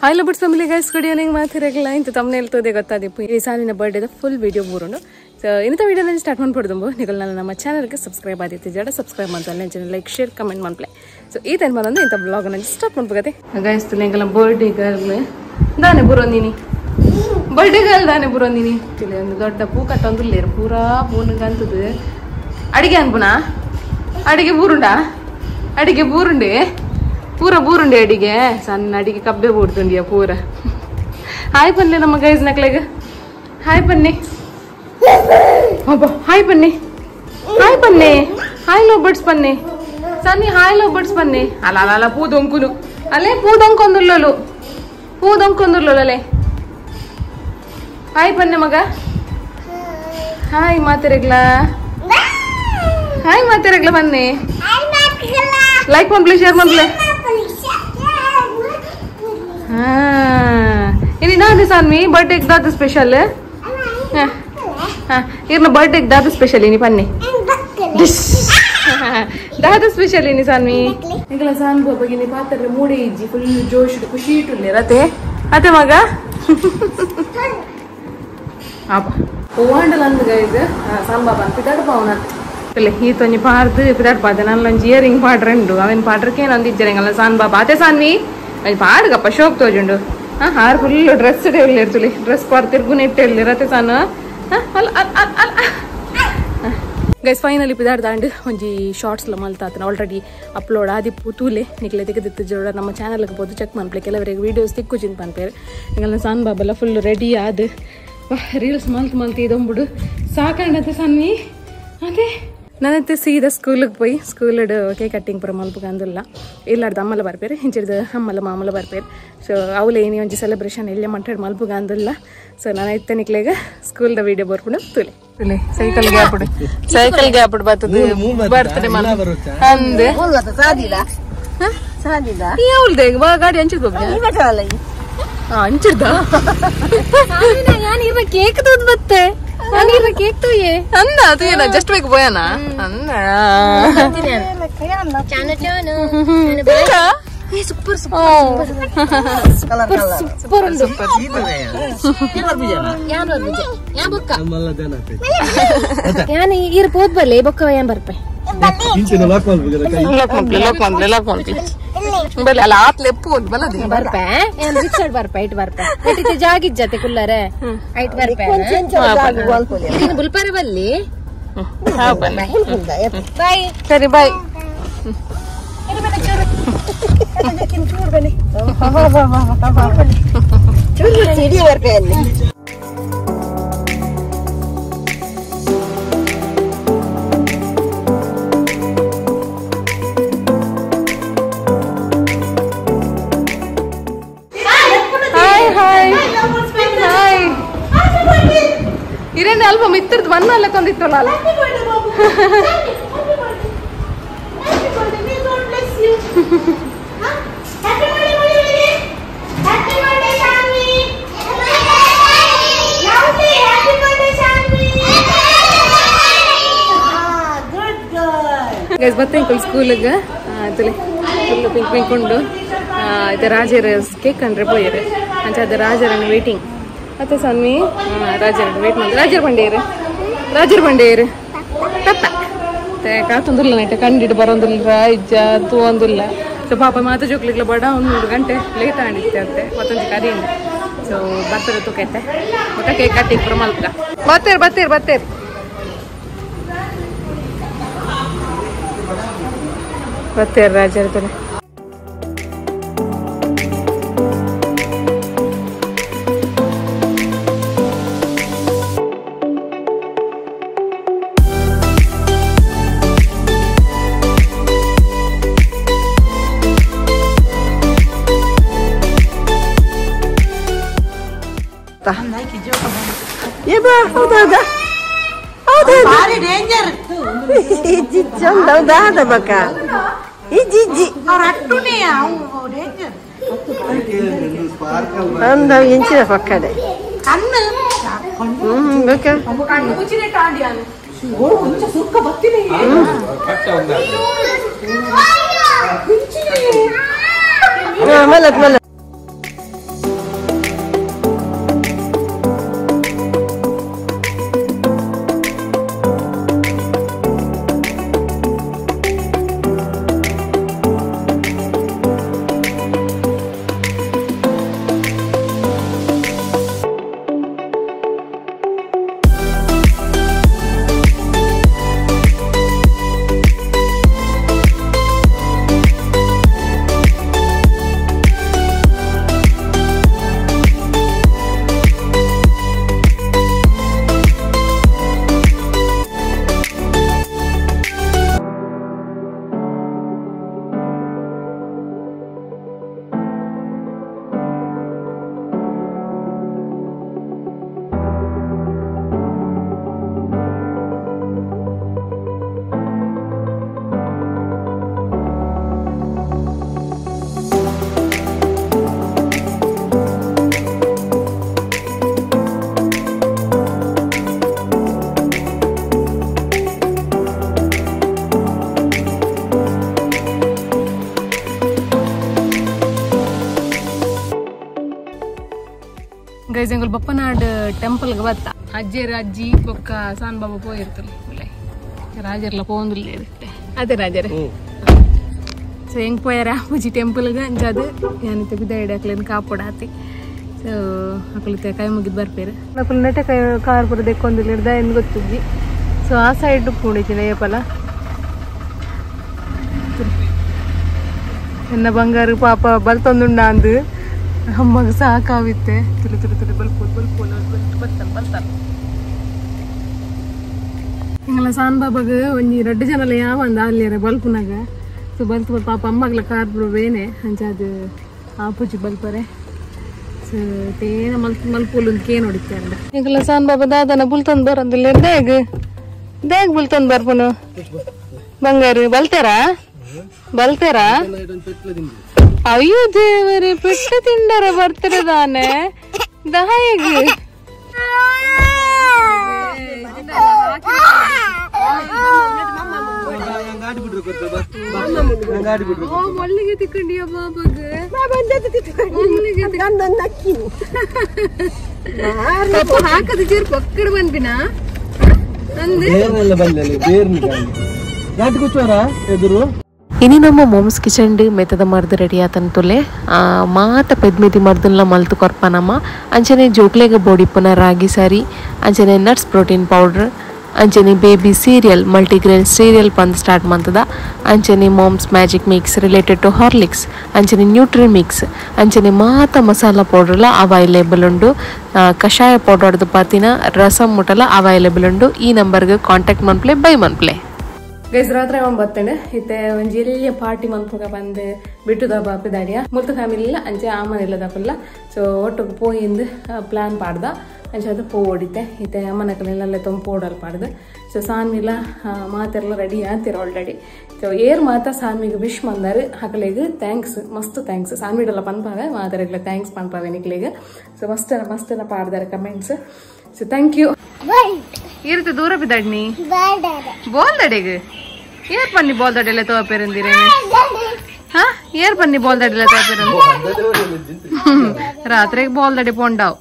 Hi lovers family guys, good evening ಮಾತಿರಗಲ್ಲ ಇಂತ ತಮ್ಮನೇಲಿ ತೋದೆ ಗೊತ್ತಾದಿಪ್ಪು ಈ ಸಾಲಿನ ಬರ್ಡೇದ ಫುಲ್ ವಿಡಿಯೋ ಬೂರುಂಡು. ಸೊ ಇನ್ನಿತ ವಿಡಿಯೋನ ಸ್ಟಾರ್ಟ್ ಮಾಡ್ಬಿಡ್ದುಂಬು ನಿಗಲ್ ನಾನು ನಮ್ಮ ಚಾನಲ್ಗೆ ಸಬ್ಸ್ಕ್ರೈಬ್ ಆದಿತ್ತು ಜಡ ಸಬ್ಸ್ಕ್ರೈಬ್ ಮಾಡ್ತಾನೆ ಚಾನಲ್ ಲೈಕ್ ಶೇರ್ ಕಮೆಂಟ್ ಮಾಡ್ಪ್ಲೆ. ಸೊ ಈ ಟೈಮ್ ಬಂದು ಇಂಥ ಬ್ಲಾಗ್ ಸ್ಟಾರ್ಟ್ ಮಾಡ್ಬೇಕಾದೆ ಗೈಸ್. ತುಲೆಂಗೆಲ್ಲ ಬರ್ಡೇ ಗರ್ಲ್ ದಾನೆ ಬುರೋಂದಿನಿ, ಬರ್ಡೇ ಗರ್ಲ್ ದಾನೆ ಬುರೋಂದಿನಿ. ತುಲೆ ಒಂದು ದೊಡ್ಡ ಪೂ ಕಟ್ಟೊಂದುಲ್ಲೇರು ಪೂರಾ ಪೂನಗಂತದ್ದು ಅಡಿಗೆ ಅನ್ಪುನಾ ಅಡಿಗೆ ಬೂರುಂಡಾ ಅಡಿಗೆ ಬೂರುಂಡೆ ಪೂರ ಬೂರುಂಡೆ ಅಡಿಗೆ ಸಣ್ಣ ಅಡಿಗೆ ಕಬ್ಬೆ ಬೂಡ್ತುಂಡಿಯ ಪೂರ. ಹಾಯ್ ಪನ್ನೆ ನಮ್ಮ ಗೈಸ್ ನಕ್ಲೆಗ್ ಹಾಯ್ ಪನ್ನೆ ಅಬ್ಬ ಹಾಯ್ ಪನ್ನೆ ಹಾಯ್ ಪನ್ನೆ ಹಾಯ್ ಲವ್ ಬರ್ಡ್ಸ್ ಪನ್ನೆ ಸನ್ನಿ ಹಾಯ್ ಲವ್ ಬರ್ಡ್ಸ್ ಪನ್ನೆ. ಅಲ್ಲ ಅಲ್ಲ ಅಲ್ಲ ಪೂ ದೊಂಕುನು ಅಲ್ಲೇ ಪೂ ದೊಂಕೊಂದುಲ್ಲಲು ಪೂ ದೊಂಕೊಂದುಲ್ಲಲು ಅಲ್ಲೇ ಹಾಯ್ ಪನ್ನೆ ಮಗ ಹಾಯ್ ಮಾತಿರಗ್ಲಾ ಹಾಯ್ ಮಾತಿರಗ್ಲ ಬನ್ನಿ ಲೈಕ್ ಮಾಡ್ಲಿ ಶೇರ್ ಮಾಡ್ಲಿ. ಹಾ ಇನ್ನು ಸಾನ್ವಿ ಬರ್ಡೇ ದಾದ ಸ್ಪೆಷಲ್ ಇರ್ನ ಬರ್ಡೇ ದಾದ ಸ್ಪೆಷಲ್ ಇನಿ ಪನ್ನಿ ದಾದ ಸ್ಪೆಷಲ್ ಇನಿ ಸಾನ್ವಿ. ಈಗಲ ಸಾನ್ ಬಾಬಾಗಿನಿ ಪಾತ್ರೆ ಮೂಡೆ ಇಜ್ಜಿ ಫುಲ್ ಜೋಶ್ ಖುಷಿ ಇಟ್ಟುಲ್ಲೆ ರತೆ ಅತೆ ಮಗ ಅಪ್ಪ ಹೂವಾಂಡಲ ಅಂದ ಗೈಸ್ ಸಾಂಬಾಬಾ ಪಿದಾಡ ಪಾವನ ಈ ತೊಂಜಿ ಪಾರ್ದು ಪಿದಾಡ್ ಪಾತೆ ನಲ್ಲೊಂಜಿ ಇಯರಿಂಗ್ ಪಾಡ್ರೆಂಡು ಅವೇನು ಪಾಡ್ರಕ್ಕೆ ನಂದು ಇಜ್ಜರೆಂಗಲ್ಲ ಸಾನ್ ಬಾಬಾ ಅತೆ ಸಾನ್ವಿ ಅಲ್ಲಿ ಪಾಡ್ಗಪ್ಪ ಶೋಕ್ ತೋಜುಂಡು. ಹಾಂ ಹಾರು ಫುಲ್ ಡ್ರೆಸ್ ಇರ್ತಿಲಿ ಡ್ರೆಸ್ ಪಾಡ್ ತಿರ್ಗುನ ಇಟ್ಟಿರ್ಲಿ ರತೆ ಸಾನು ಅಲ್ಲ ಅಲ್ಲ ಅಲ್ಲ ಅಲ್ಲ. ಗೈಸ್ ಫೈನಲಿ ಪಿದಾಡ್ದಾಂಡು ಒಂಜಿ ಶಾರ್ಟ್ಸ್ಲ ಮಲ್ತಾತನ ಆಲ್ರೆಡಿ ಅಪ್ಲೋಡ್ ಆದಿಪ್ಪು ತೂಲೆ ನಿಕ್ಲೆ ತೆಗೆದಿತ್ತು ಜೋಡ ನಮ್ಮ ಚಾನಲ್ಗೆ ಪೋದು ಚೆಕ್ ಮನ್ಪ್ಲೆ ಕೆಲವರಿಗೆ ವೀಡಿಯೋಸ್ ತಿಕ್ಕು ಚಿಂತ ಪನ್ಪೇರು. ಹಿಂಗೆಲ್ಲ ಸಾನ್ ಬಾಬೆಲ್ಲ ಫುಲ್ ರೆಡಿ ಆದು ರೀಲ್ಸ್ ಮಲ್ತ್ ಮಲ್ತ್ ಇದೊಂಬಿಡು ಸಾಕಂಡತೆ ಸಾನ್ವಿ. ಅದೇ ನಾನಂತೆ ಸೀದಾ ಸ್ಕೂಲಿಗೆ ಪೋಯಿ ಸ್ಕೂಲಿಡ್ ಕೇಕ್ ಕಟ್ಟಿಂಗ್ ಪೂರ ಮಲ್ಪುಗ ಅಂದಿಲ್ಲ ಇಲ್ಲಾರ್ದು ಅಮ್ಮಲ ಬರ್ಪೇರು ಹಿಂಚಿಡ್ದು ಅಮ್ಮಲ ಮಾಮಲ ಬರ್ಪೇರು. ಸೊ ಅವಳು ಏನೇ ಒಂಜಿ ಸೆಲೆಬ್ರೇಷನ್ ಎಲ್ಲೇ ಮಂಟಾಡ್ ಮಲ್ಪುಗ ಅಂದಿಲ್ಲ. ಸೊ ನಾನು ಇತ್ತ ನಿಕ್ಲೆಗ ಸ್ಕೂಲ್ದ ವೀಡಿಯೋ ಬರ್ಪುಡು ತುಲೆ ತುಲೆ ಸೈಕಲ್ ಗ್ಯಾಪುಡು ಸೈಕಲ್ ಗ್ಯಾಪುಡು ಬರ್ತದೆ ಬರ್ತಡೆ ಅಂದೆ ಅವಳ್ದೆ ಗಾಡಿ ಹಂಚಿದ್ ಹಂಚಿಡ್ದ ಕೇಕ್ ತೂದ್ ಬತ್ತೆ ಕೇಕ್ ತೂಯೆ ಅಂದ ತೂಯನ ಜಸ್ಟ್ ಬೇಕು ಬೋಯನ ಅಂದ ಸೂಪರ್ ಸೂಪರ್ ಸೂಪರ್ ಯಾನ್ ಈರ್ ಪೋದ್ ಬಲ್ಲೆ ಬೊಕ್ಕ ಯಾನ್ ಬರ್ಪೆ ಬಲ್ಲೆ ಅಲ್ಲ ಆತ್ಲೆ ಎಪ್ಪು ಬಲದಿ ಬರ್ಪೆ ಯಾನ್ ರಿಕ್ಷಾಡ್ ಬರ್ಪೆ ಐಟ್ ಬರ್ಪೆ ಐಟ್ ಜಾಗಿಜ್ಜತೆ ಕುಲ್ಲರೆ ಐಟ್ ಬರ್ಪೆ ಇನ್ನು ಬುಲ್ಪರೆ ಬಲ್ಲಿ ಬಾಯ್ ಸರಿ ಬಾಯ್. ಹಾಯ್ ಹಾಯ್ ಹಾಯ್ ಇರೇನೆ ಅಲ್ಪ ಮಿತ್ರದ್ ಬಣ್ಣ ಅಲ್ಲ ಕೊಂದಿತ್ತಲ್ಲ ಅಲ್ಲ. ಗೈಸ್ ಬತ್ತೆ ಸ್ಕೂಲಿಗೆ ತುಲೆ ಫುಲ್ ಪಿಂಕ್ ಪಿಂಕ್ ಉಂಡು ಇದು ರಾಜರ ಕೇಕ್ ಅಂದ್ರೆ ಪೋಯರು ಅಂಚ ಅದು ರಾಜರನ್ನ ವೇಟಿಂಗ್ ಅತ್ತ ಸ್ವಾಮಿ ರಾಜರನ್ನ ವೇಟ್ ಮಾಡಿ ರಾಜರ್ ಬಂಡೇರು ರಾಜರ್ ಬಂಡೇರು ತತ್ತ ಕಾತೊಂದುಲ್ಲ ನೈಟ್ ಕಂಡಿಟ್ಟು ಬರೋಂದಿಲ್ಲ ಇಜ್ಜ ತೂವೊಂದಿಲ್ಲ. ಸೊ ಪಾಪ ಮಾತು ಜೋಕ್ಲಿಗ್ಲ ಬಡ ಒಂದು 3 ಗಂಟೆ ಲೇಟ್ ಆಣಿತ್ತೆ ಅಂತೆ ಮತ್ತೊಂದು ಕರಿ ಸೊ ಬರ್ತಾರೆ ತೂಕೈತೆ ಮತ್ತೆ ಕೇಕ್ ಕಟ್ಟಿಂಗ್ ಪುರ ಮಲ್ಪುಗ ಬತ್ತೇರು ಬತ್ತೇರು ಬತ್ತೇರು ಬತ್ತೇರು ರಾಜರ ತುಲೆ. ಎಂಚಿನ ಪಕ್ಕಡೆ ಮಲತ್ ಮಲತ್. Guys ಎಂಗುಲ್ ಬಪ್ಪನಾಡ್ ಟೆಂಪಲ್ಗೆ ಬತ್ತ ಅಜ್ಜೇರು ಅಜ್ಜಿ ಬೊಕ್ಕ ಸಾನ್ ಬಾಬಾ ಪೋಯಿರ್ತಲ್ಲ ರಾಜರ್ಲ ಪೋಂದುಲ್ಲ ಅದೇ ರಾಜರೇ. ಸೊ ಹೆಂಗೆ ಪೋಯಾರ ಅಪ್ಪುಜಿ ಟೆಂಪಲ್ಗೆ ಅಂಚಾದು ಯಾನಿತ್ತೆ ಬಿದ್ದಾಯಿಡ ಅಕ್ಲೇನು ಕಾಪೊಡಾತಿ. ಸೊ ಅಕ್ಲತ್ತೆ ಕೈ ಮುಗಿದು ಬರ್ಪೇರು ಅಕ್ಲು ನೆಟ್ಟೆ ಕೈ ಕಾರ್ ಪೂರ ದೆಕ್ಕೊಂದಿಲ್ಲ ಇರ್ದ ಏನು ಗೊತ್ತಿದ್ವಿ. ಸೊ ಆ ಸೈಡ್ ಪೂಣಿಚಿನ ಏಪಲ ಎನ್ನ ಬಂಗಾರು ಪಾಪ ಬಲ್ತೊಂದುಂಡ ಅಂದು ಅಮ್ಮಗ ಸಾಕಾವಿತ್ತೆ. ತುಳು ತುಳು ತುಳು ಬಲ್ಪು ಬಲ್ಪು ಬಲ್ತಾನ ಬಲ್ತಾನ ಎಂಗಲ ಸಾನ್ ಬಾಬಾಗ ಒಂಜಿ ರಡ್ಡು ಜನಲ ಯಾವ ಅಂದ ಅಲ್ಲಿಯರ ಬಲ್ಪುನಾಗ. ಸೊ ಬಲ್ತು ಪಾಪ ಅಮ್ಮಗ್ಲ ಕಾರ್ ಬೇನೆ ಅಂಚಾದು ಆಪುಜಿ ಬಲ್ಪರೆ. ಸೊ ತೇನ ಮಲ್ತು ಮಲ್ಪುಲು ಕೇನ್ ಹೊಡಿತೆ ಅಂದ ಎಂಗಲ ಸಾನ್ ಬಾಬಾ ದಾದನ ಬುಲ್ತಂದು ಬರಂದಿಲ್ಲ ದೇಗ್ ದೇಗ್ ಬುಲ್ತಂದು ಬರ್ಪುನು ಬಂಗಾರು ಬಲ್ತಾರಾ ಬಲ್ತಾರಾ? ಅಯ್ಯೋ ದೇವರೇ ಪೆಟ್ಟ ತಿಂಡರ ಬರ್ತಾರೆ ತಾನೆ ದಾಯಗ್. ಒಳ್ಳೆಗೆ ತಿಕ್ಕೊಂಡಿಯ ಬಾಬಾಗ ಹಾಕದ ಜೀರ್ ಪಕ್ಕಡ ಬಂದಿನ ಇನಿ ನಮ್ಮ ಮೊಮ್ಸ್ ಕಿಚನ್ ಮೆತ್ತದ ಮರ್ದು ರೆಡಿ ಆತನ ತುಲೆ ಮಾತ ಪೆದ್ಮೆದಿ ಮರ್ದನ್ಲ ಮಲ್ತು ಕೊರ್ಪನಮ್ಮ. ಅಂಚನೆ ಜೋಕ್ಲೆಗ ಬೋಡಿಪ್ಪುನ ರಾಗಿ ಸಾರಿ ಅಂಚನೆ nuts protein powder ಅಂಚನೆ baby cereal multigrain cereal ಪಂದ್ ಸ್ಟಾರ್ಟ್ ಮಂತದ ಅಂಚನೆ mom's magic mix related to Horlicks ಅಂಚನೆ ನ್ಯೂಟ್ರಿ ಮಿಕ್ಸ್ ಅಂಚನೆ ಮಾತ ಮಸಾಲ ಪೌಡರ್ಲ ಅವೈಲೇಬಲ್ ಉಂಡು. ಕಷಾಯ ಪೌಡರ್ದು ಪಾತಿನ ರಸಂ ಮುಟಲ ಅವೈಲೇಬಲ್ ಉಂಡು. ಈ ನಂಬರ್ಗೆ ಕಾಂಟ್ಯಾಕ್ಟ್ ಮನ್ಪ್ಲೆ ಬೈ ಮನ್ಪ್ಲೆ. ಗೈಸ್ ರಾತ್ರಿ ಅವನ್ ಬರ್ತೇನೆ ಇತ್ತೆ ಒಂಜಿ ಎಲ್ಲಿಯ ಪಾರ್ಟಿ ಮನ್ಪುಗ ಬಂದು ಬಿಟ್ಟುದ ಬಾಪಿದಾಡಿಯ ಮುಲ್ತು ಫ್ಯಾಮಿಲಿ ಇಲ್ಲ ಅಂಚೆ ಆಮನ ಇಲ್ಲದಪ್ಪಲ್ಲ. ಸೊ ಒಟ್ಟಿಗೆ ಪೋಯಿಂದು ಪ್ಲಾನ್ ಪಾಡ್ದ ಅಂಚೆ ಅದು ಪೋ ಓಡಿತೆ ಇತ್ತೆ ಅಮ್ಮನಕಲೆಲ್ಲ ತೊಂಬ ಪೋಡಲ್ ಪಾಡ್ದು. ಸೊ ಸಾನ್ವಿಲ ಮಾತೆಲ್ಲ ರೆಡಿ ಆತಿರ ಆಲ್ರೆಡಿ. ಸೊ ಏರ್ ಮಾತ ಸಾನ್ವಿಗೆ ವಿಶ್ ಮಂದಾರು ಹಕಲೆಗ್ thanks ಮಸ್ತ್ thanks ಸಾನ್ವಿಡೆಲ್ಲ ಪನ್ಪಾವೆ ಮಾತಾರಗ್ಲ thanks ಪನ್ಪಾವೆ ನಿಕ್ಲೆಗ್. ಸೊ ಮಸ್ತ್ ಮಸ್ತ್ ಪಾಡ್ದಾರೆ comments. So thank you. ಇರುತ್ತೆ ದೂರ ಬಿದ್ದಾಡ್ನಿ ಬೋಲ್ದಡೆಗೆ ಏರ್ ಪನ್ನಿ ಬೋಲ್ದಡೆಲ್ಲ ತೋಪೇರಂದಿರ ಹಾ ಏರ್ ಪನ್ನಿ ಬೋಲ್ದಡೆಲ್ಲ ತೋಪೇರಂದ ರಾತ್ರಿಗೆ ಬೋಲ್ದಡೆ ಪೋಂಡಾವ್.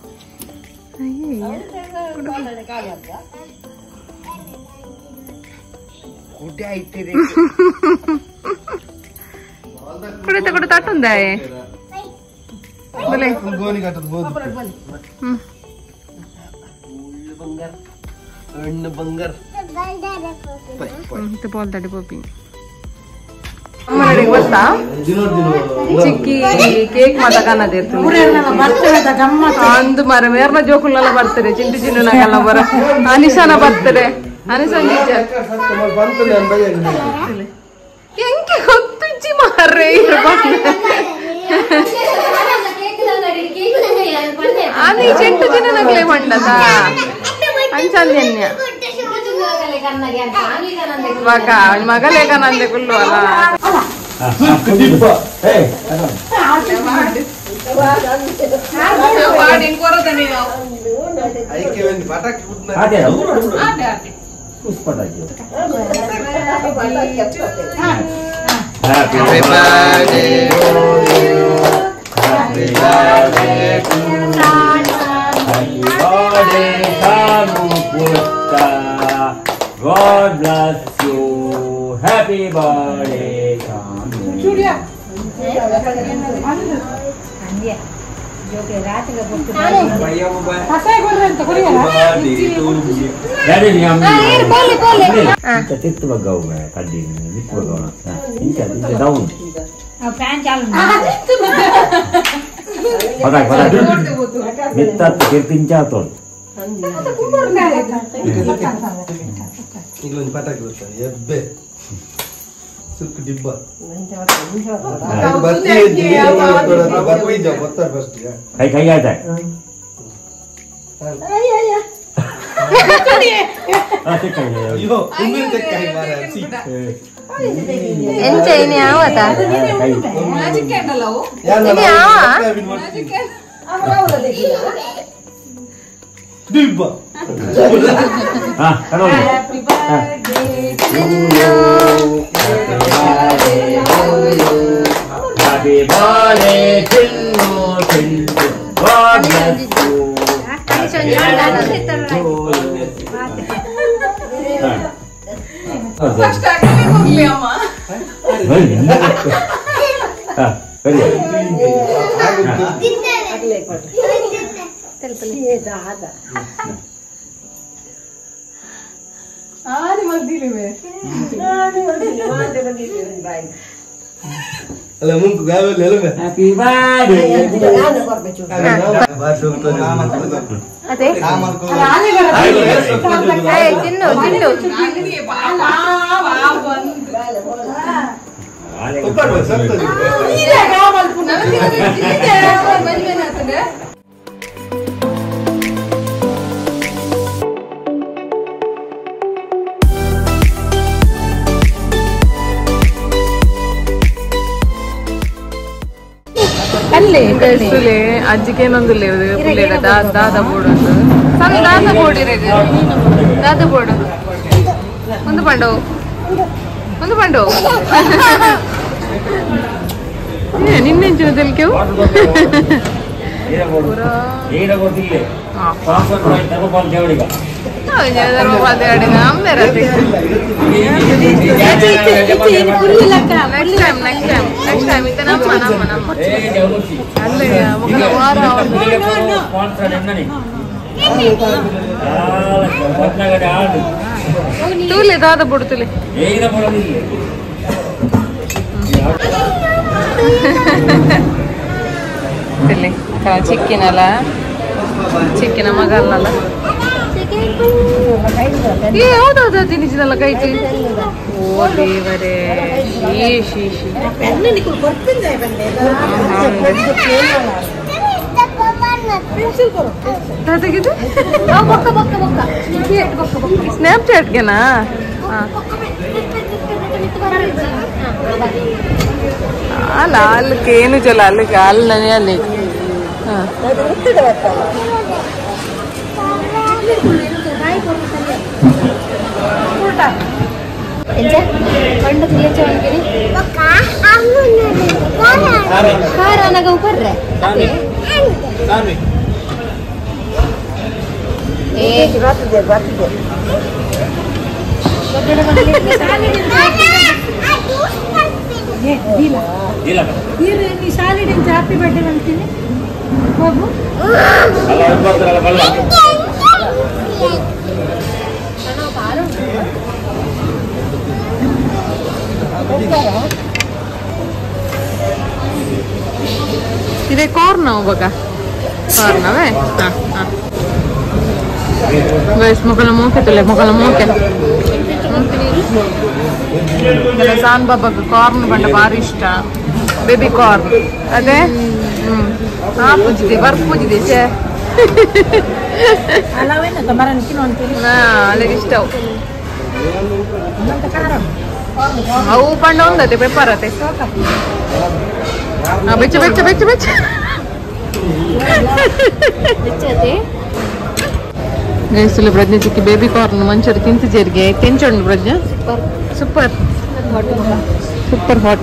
ಕುಡಿತ ಕುಡಿತ ಅಟ್ಟುಂದಾಯೆ ಬೋಲ್ದಡೆ ಪೋಪಿ ಚಿಕ್ಕಿ ಕೇಕ್ ಮಾತ ಕಾಣದಿರ್ತದೆ ಅಂದು ಮರ ಮೇರ್ನ ಜೋಕುಲ್ನೆಲ್ಲ ಬರ್ತಾರೆ ಚಿಂಟು ಚಿನ್ನುನಾಗೆಲ್ಲ ಬರ ಅನಿಶಾನ ಬರ್ತಾರೆ ಅನಿಶಾನ್ ಟೀಚರ್ ಹೆಂಗೆ ಗೊತ್ತುಜ್ಜಿ ಮಾರ್ರೆ ಅದು ಚೆಂಟು ಚಿನ್ನನಾಗ್ಲೇ ಮಂಡದ ಅಂಚಂದ್ಯ ಮಗ ಮಗಲೇಗನಂದೆ ಕುಲ್ಲು ಅಲ್ಲ. Happy birthday to you. Happy birthday to you. Happy birthday, Sanu Putta. God bless you. Happy birthday, Sanu. Happy birthday to you. Happy birthday to you. God bless you. Happy birthday. ತಿನ್ನು ತಿನ್ನು. ಅಜ್ಜಿಗೇನೊಂದಿಲ್ಲ ಪುಳ್ಳಿಡ ದಾದ board ಉಂಟು ಸಣ್ಣ ದಾದ board ಇರೋದು ದಾದ board ಒಂದು ಪಂಡು ಒಂದು ಪಂಡು ನಿನ್ನೆಂಚಿನ ತೆಲ್ಕೆವು ತೂಲೆ ದಾದ ಬುಡ್ತುಲೆ ಚಿಕ್ಕಿನಲ್ಲ ಚಿಕ್ಕಿನ ಮಗಲ್ಲ ಏ ಹೌದೌದು ತಿನ್ನಿಸಿದಲ್ಲ ಕೈತಿ. ಓ ದೇವರೇ, ಶೀ ಶೀ ಶೀ. ಸ್ನ್ಯಾಪ್ಚಾಟ್ಗೆನಾ? ಅಲ್ಲ ಅಲ್ಲಕ್ಕೆ ಏನು ಚಲ ಅಲ್ಲಕ್ಕೆ ಅಲ್ಲನೇ ಅಲ್ಲಿ. హ్యాపీ బర్త్డే అంತೀನಿ బాబు. ಇದೇ ಕಾರ್ನ್ ಬಗ ಕಾರ್ನವೇ. ಗೈಸ್ ಮೊಕಲ ಮೋಕೆ ತುಲೆ ಮೊಕಲ ಮೋಕೆ ಸಾನ್ ಬಾಬಾಗ ಕಾರ್ನ್ ಬಂಡ ಭಾರಿ ಇಷ್ಟ. ಬೇಬಿ ಕಾರ್ನ್ ಅದೇ. ಹಾ ಪೂಜಿದೆ ಬರ್ ಪೂಜಿದೆ ಚೇ ಅಲ್ಲಿಗೆ ಇಷ್ಟ. ಅವು ಪಂಡ ಒಂದತೆ ಪೆಪ್ಪರ್ ಅತೆ. ಬೆಚ್ಚ ಬೆಚ್ಚ ಬೆಚ್ಚ ಬೆಚ್ಚ ಗೈಸುಲೆ ಪ್ರಜ್ಞೆ ಚಿಕ್ಕಿ ಬೇಬಿ ಕಾರ್ನ್ ಮಂಚೂರಿ ತಿಂತು ಜೀರಿಗೆ ತೆಂಚೊಂಡು ಪ್ರಜ್ಞೆ. Super super hot.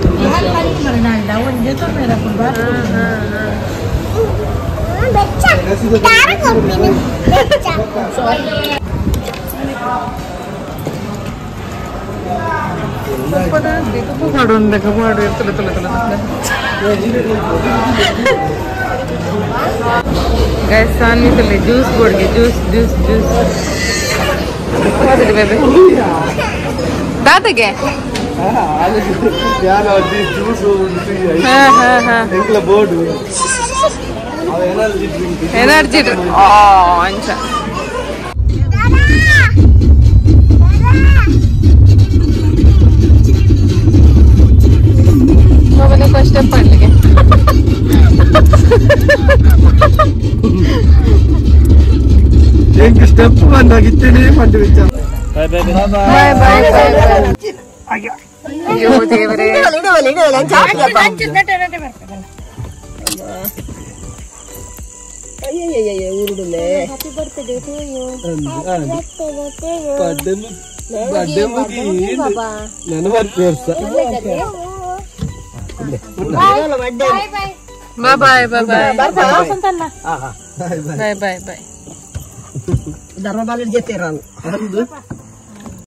Guys Saanvi ತುಲೆ juice ಬೋರ್ಡ್ಗೆ juice juice juice baby ದಾದಗೆ. Energy drink ಅಂಚ. ಫಸ್ಟ್ ಸ್ಟೆಪ್ ಮಾಡ್ಲಿಕ್ಕೆ ಸ್ಟೆಪ್ ಬಂದಾಗಿತ್ತೇನೆ ಮಂಡು ವಿಚಾರ. Bye bye. ಅಯ್ಯೋ ದೇವರೇ, bye bye bye bye bye bye.